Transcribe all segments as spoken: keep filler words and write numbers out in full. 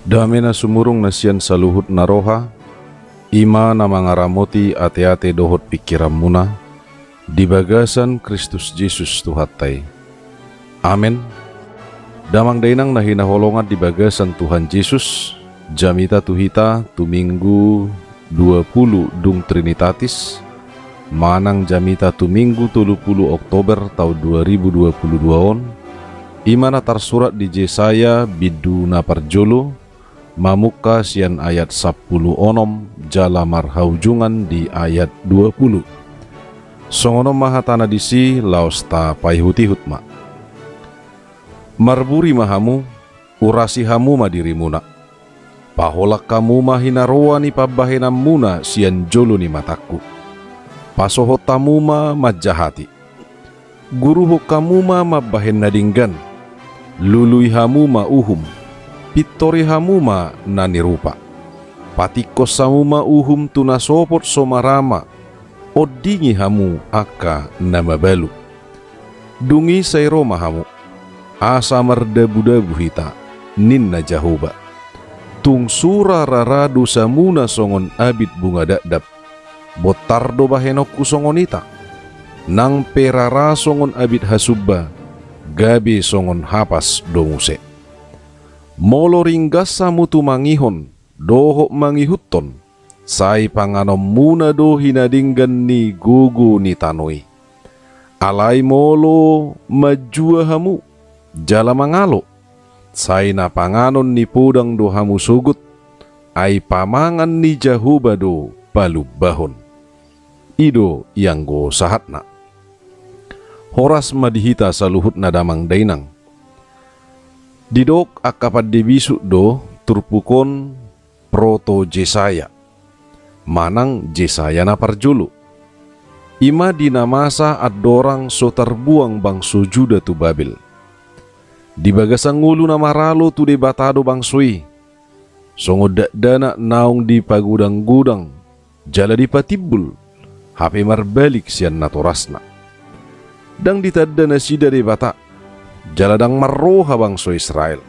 Dame na sumurung na sian saluhut na roha, i ma na mangaramoti ateate dohot pingkiranmuna, di bagasan Kristus Jesus Tuhanta i. Amen. Damang dainang na hinaholongan di bagasan Tuhan Jesus, jamita tu hita tu Minggu dua pulu dung Trinitatis, manang jamita tu Minggu tolu pulu Oktober taon dua ribu dua pulu dua on, i ma na tarsurat di Jesaya bindu na parjolo, mamungka sian ayat sampulu onom jala marhaujungan di ayat dua pulu. Songon on ma hatana disi, laos tapaihutihut ma. Marburi ma hamu, urasi hamu ma dirimuna. Paholang hamu ma hinaroa ni pambahenanmuna sian jolo ni matangku. Pasohot hamu ma manjahati. Guruhon hamu ma mambahen na denggan. Lului hamu ma uhum. Pintori hamu ma na nirupa. Patingkos hamu ma uhum tu na sopot so marama. Ondingi hamu angka na mabalu. Dung i sai ro ma hamu, asa mardabudabu hita, ninna Jahowa. Tung sura rara dosamuna songon abit bunga dakdak. Bontar do bahenonku songon ita. Nang pe rara songon abit hasumba, gabe songon hapas do muse. Molo ringgas hamu tumangihon dohot mangihuthon, sai panganonmuna do hinadenggan ni gogo ni tano i. Alai molo manjua hamu jala mangalo, sai na panganon ni podang do hamu sogot, ai pamangan ni Jahowa do palumbahon. I do ianggo sahatna. Horas ma di hita saluhutna damang dainang. Didok angka pande bisuk do turpuk on proto Jesaya, manang Jesaya na parjolo. I ma di na masa andorang so tarbuang bangso Juda tu Babel. Di bagasan ngolu na maralo tu Debata do bangso i, songon dakdanak naung dipagodanggodang jala dipatimbul, hape marbalik sian natorasna. Ndang ditanda nasida Debata, jala ndang marroha bangso Israel.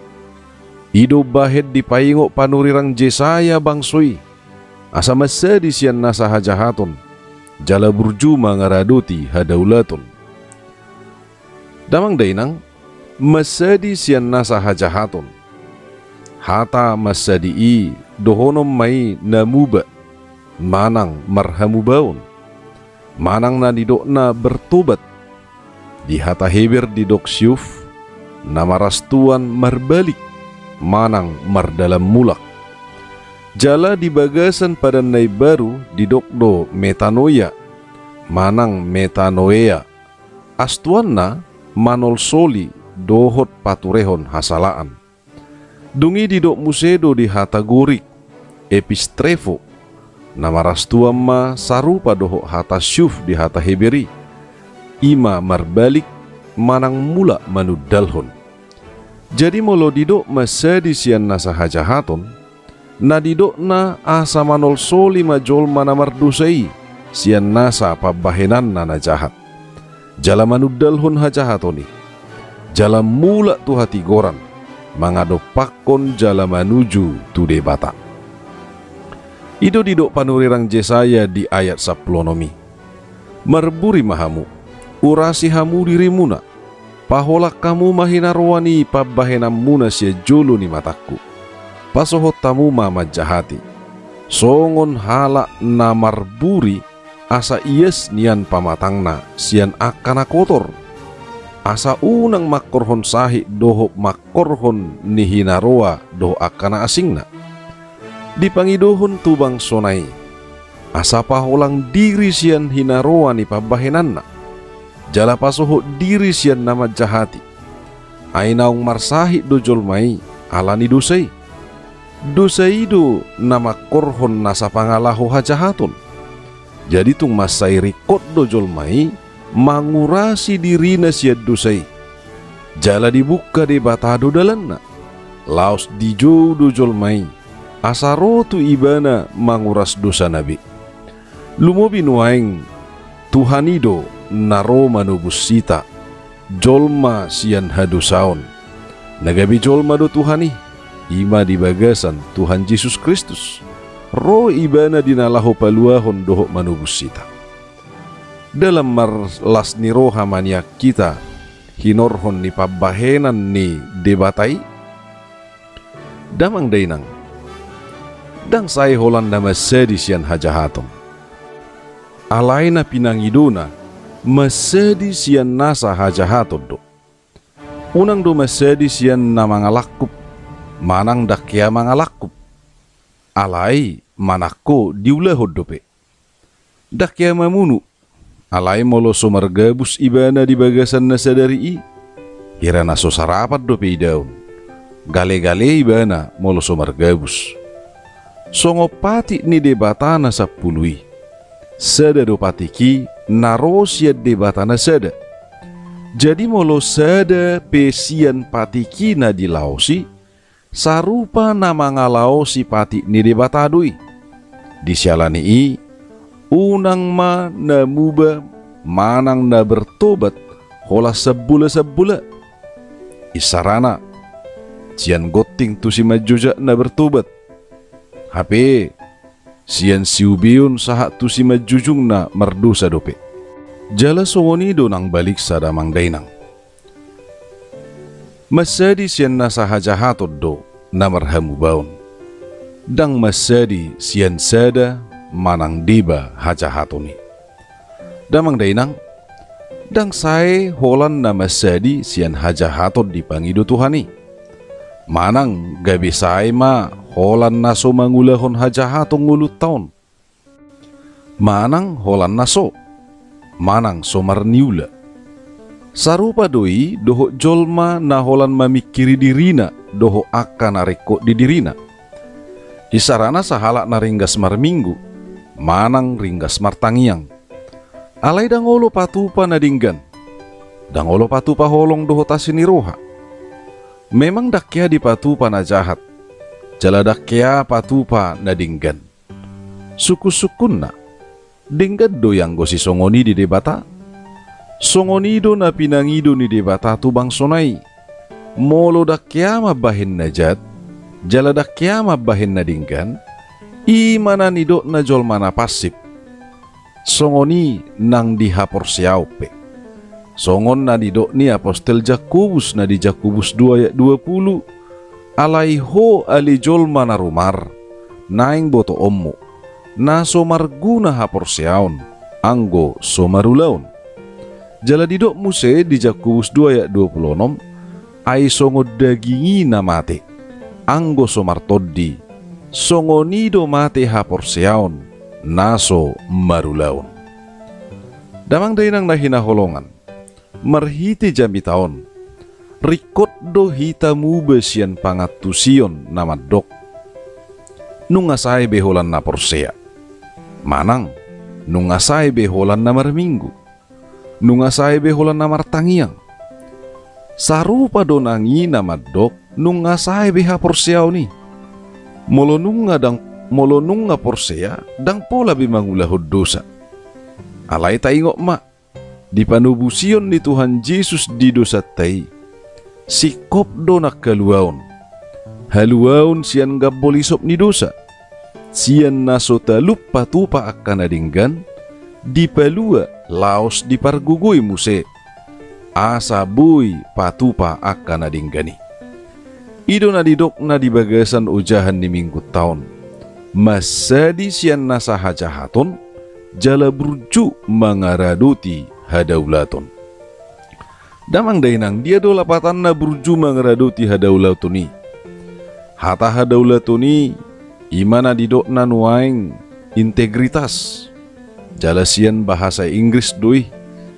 I do bahen dipaingot panurirang Jesaya bangso i, asa mansadi sian nasa hajahaton, jala burju mangaradoti hadaulaton. Damang dainang, mansadi sian nasa hajahaton. Hata mansadi i dohonon ma i na muba, manang marhamubaon, manang na nidokna bertobat. Di hata Heber didok siuf, na marastuan marbalik, manang mardalan mulak. Jala di bagasan padan na imbaru didok do metanoia, manang metanoea. Astuanna manolsoli dohot paturehon hasalaan. Dung i didok muse do di hata Gorik, epistrepho, na marastuan ma sarupa dohot hata siuf di hata Heber i, i ma marbalik manang mulak manundalhon. Jadi molo didok mansadi sian nasa hajahaton, na didokna asa manolsoli ma jolma na mardosa i sian nasa pambahenanna na jahat, jala manundalhon hajahaton i, jala mulak tu hatigoran, mangadompakkon jala manuju tu Debata. I do didok panurirang Jesaya di ayat sampulu onom i. Marburi ma hamu, urasi hamu dirimuna, paholang hamu ma hinaroa ni pambahenanmuna sian jolo ni matangku. Pasohot hamu ma manjahati. Songon halak na marburi asa ias nian pamatangna sian angka na kotor. Asa unang mangkorhon sahit dohot mangkorhon ni hinaroa dohot angka na asingna. Dipangidohon tu bangsona i, asa paholang diri sian hinaroa ni pambahenanna, jala pasohot diri sian na manjahati. Ai naung marsahit do jolma i ala ni dosa i. Dosa i do na mangkorhon nasa pangalaho hajahaton. Jadi tung mansai ringkot do jolma i mangurasi dirina sian dosa i. Jala dibungka Debata do dalanna. laos dijou do jolma i, asa ro tu ibana manguras dosana be. Lumobi nuaeng Tuhan i do na ro manobus hita, jolma sian hadosaon. Na gabe jolma do Tuhan i, i ma di bagasan Tuhan Jesus Kristus. Ro ibana di na laho paluahon dohot manobus hita. Dalam marlas ni roha ma nian hita hinorhon ni pambahenan ni Debata i? Damang dainang, ndang sae holan na mansadi sian hajahaton. Alai na pinangidona mansadi sian nasa hajahaton do. Unang do mansadi sian na mangalangkup, manang ndang hea mangalangkup. Alai manang ho diulahon dope. Ndang hea mamunu, alai molo so margabus ibana di bagasan na sadari i, hira na so sarapan dope idaon. Gale-gale ibana molo so margabus. Songon patik ni Debata na sampulu i. Sada do patik i na ro sian Debata na sada. Jadi molo sada pe sian patik i na dilaosi, sarupa na mangalaosi patik ni Debata do i. Di siala ni i, unang ma na muba manang na bertobat holan sambola-sambola. Isarana, sian gonting tu simanjujungna bertobat. Hape, sian siubeon sahat tu simanjujungna mardosa dope. Jala songon i do nang baliksa damang dainang. Mansadi sian nasa hajahaton do na marhamubaon. Ndang mansadi sian sada manang deba hajahaton i. Damang dainang, ndang sae holan na mansadi sian hajahaton dipangido Tuhan i. Manang gabe sae ma holan na so mangulahon hajahaton ngolunta on. Manang holan na so, manang so marniula. Sarupa do i dohot jolma na holan mamingkiri dirina dohot angka na ringkot di dirina. Isarana sahalak na ringgas marminggu, manang ringgas martangiang. Alai ndang olo patupa na denggan. Ndang olo patupa holong dohot asi ni roha. Memang ndang hea dipatupa na jahat, jala ndang hea patupa na denggan. Sungkun-sungkunna, denggan do i anggo sisongon i di Debata. Songon i do na pinangido ni Debata tu bangsona i. Molo ndang hea mambahen na jat, jala ndang hea mambahen na denggan, i ma na nidokna jolma na pansip. Songon i nang di haporseaon pe. Songon na nidok ni apostel Jakobus na di Jakobus dua ayat dua pulu, alai ho ale jolma na rumar, naeng botoonmu, na so marguna haporseaon, anggo so marulaon. Jala didok muse di Jakobus dua ayat dua pulu onom, ai songon daging i na mate, anggo so martondi, songon i do mate haporseaon, na so marulaon. Damang dainang na hinaholongan, marhite jamita on, ringkot do hita muba sian pangantusion na mandok. Nunga sae be holan na porsea. Manang, nunga sae be holan na marminggu. Nunga sae be holan na martangiang. Sarupa do nang i na mandok nunga sae be haporseaon i. Molo nunga ndang, molo nunga porsea, ndang pola be mangulahon dosa. Alai taingot ma, di panobusion ni Tuhan Jesus di dosanta i, singkop do nang haluaon. Haluaon sian gambol isop ni dosa. Sian na so talup patupa angka na denggan, dipalua laos dipargogoi muse, asa boi patupa angka na denggan i. I do na didokna di bagasan ojahan ni minggunta on. Mansadi sian nasa hajahaton, jala burju mangaradoti hadaulaton. Damang dainang, dia do lapatanna burju mangaradoti hadaulaton i? Hata hadaulaton i, i ma na didokna nuaeng integritas. Jala sian bahasa Inggris do i.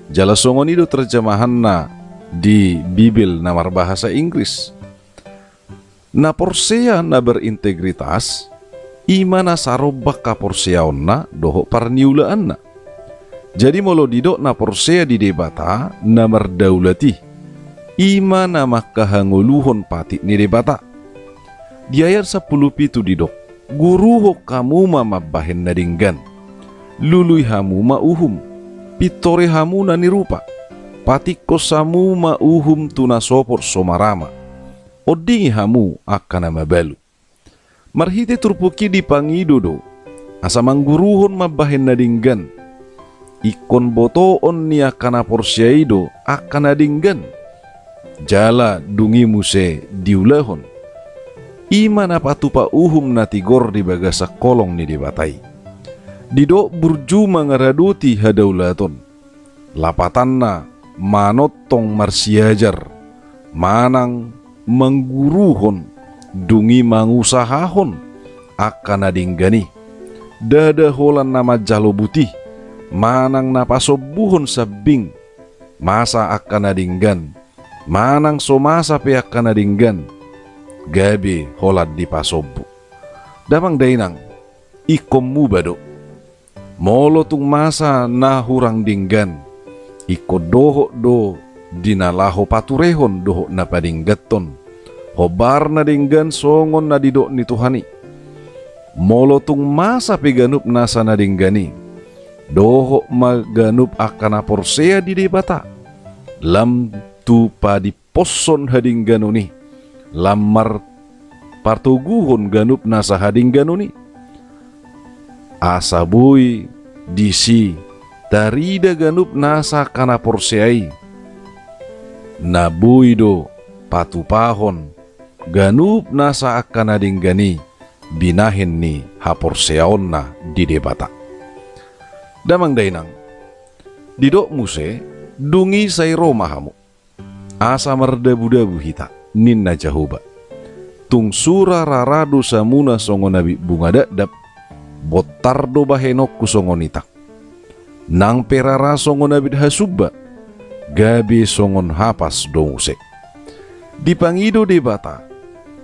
Jala songon i do terjemahanna di Bibel na marbahasa Inggris. Na porsea na berintegritas, i ma na sarombak haporseaonna dohot parniulaanna. Jadi molo didok na porsea di Debata na mardaulat i, i ma na manghangoluhon patik ni Debata. Di ayat sampulu pitu didok, guruhon hamu ma mambahen na denggan. Lului hamu ma uhum. Pintori hamu na nirupa. Patingkos hamu ma uhum tu na sopot so marama. Ondingi hamu angka na mabalu. Marhite turpuk i dipangido do, asa mangguruhon mambahen na denggan. Ingkon botoon ni angka na porsea i do angka na denggan. Jala dung i muse diulahon. I ma na patupa uhum na tigor di bagasan holong ni Debata i. Didok burju mangaradoti hadaulaton. Lapatanna manongtong marsiajar, manang mangguruhon, dung i mangusahahon angka na denggan i. Ndada holan na manjalo buti, manang na pasombuhon sambing, masa angka na denggan, manang so masa pe angka na denggan, gabe holan dipasombu. Damang dainang, ingkon muba do. Molo tung masa na hurang denggan, ingkon dohot do di na laho paturehon dohot na padengganhon hombar na denggan songon na didok ni Tuhan i. Molo tung masa pe ganup nasa na denggan i, dohot ma ganup angka na porsea di Debata, lam tu padi poshon hadengganon i, lam marpatoguhon ganup nasa hadengganon i. Asa boi disi tarida ganup nasa angka na porsea i, na boi do patupahon ganup nasa angka na denggan i binahen ni haporseaonna di Debata. Damang dainang, didok muse, dung i sai ro ma hamu. Asa mardabudabu hita, ninna Jahowa. Tung sura rara dosamuna songon abit bunga dakdak, bontar do bahenonku songon itang. Nang pe rara songon abit hasumba, gabe songon hapas do muse. Dipangido Debata,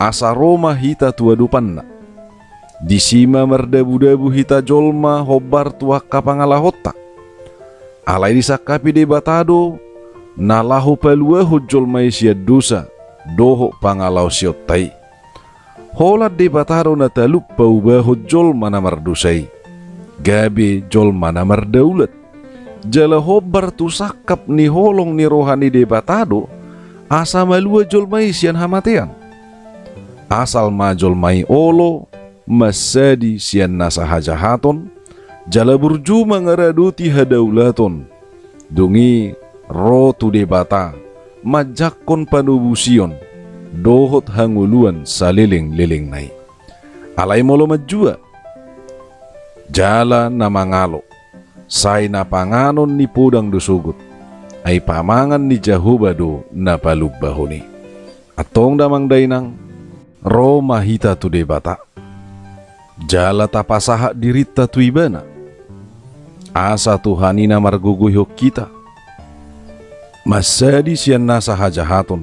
asa ro ma hita tu adopanna. Disi ma mardabudabu hita jolma hombar tu angka pangalahonta. Alai disangkapi Debata do na laho paluahon jolma i sian dosa dohot pangalaosionta i. Holan Debata do na talup paubahon jolma na mardosa i gabe jolma na mardaulat. Jala hombar tu sangkap ni holong ni roha ni Debata do asa malua jolma i sian hamatean. Asal ma jolma i olo, mansadi sian nasa hajahaton, jala burju mangaradoti hadaulaton. Dung i ro tu Debata manjangkon panobusion dohot hangoluan salelenglelengna i. Alai molo manjua jala na mangalo, sai na panganon ni podang do sogot, ai pamangan ni Jahowa do na palumbahon i. Antong damang dainang, ro ma hita tu Debata, jala tapasahat dirinta tu Ibana, asa Tuhan i na margogoihon hita, mansadi sian nasa hajahaton,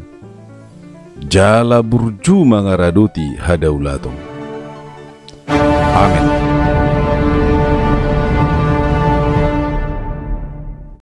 jala burju mangaradoti hadaulaton. Amen.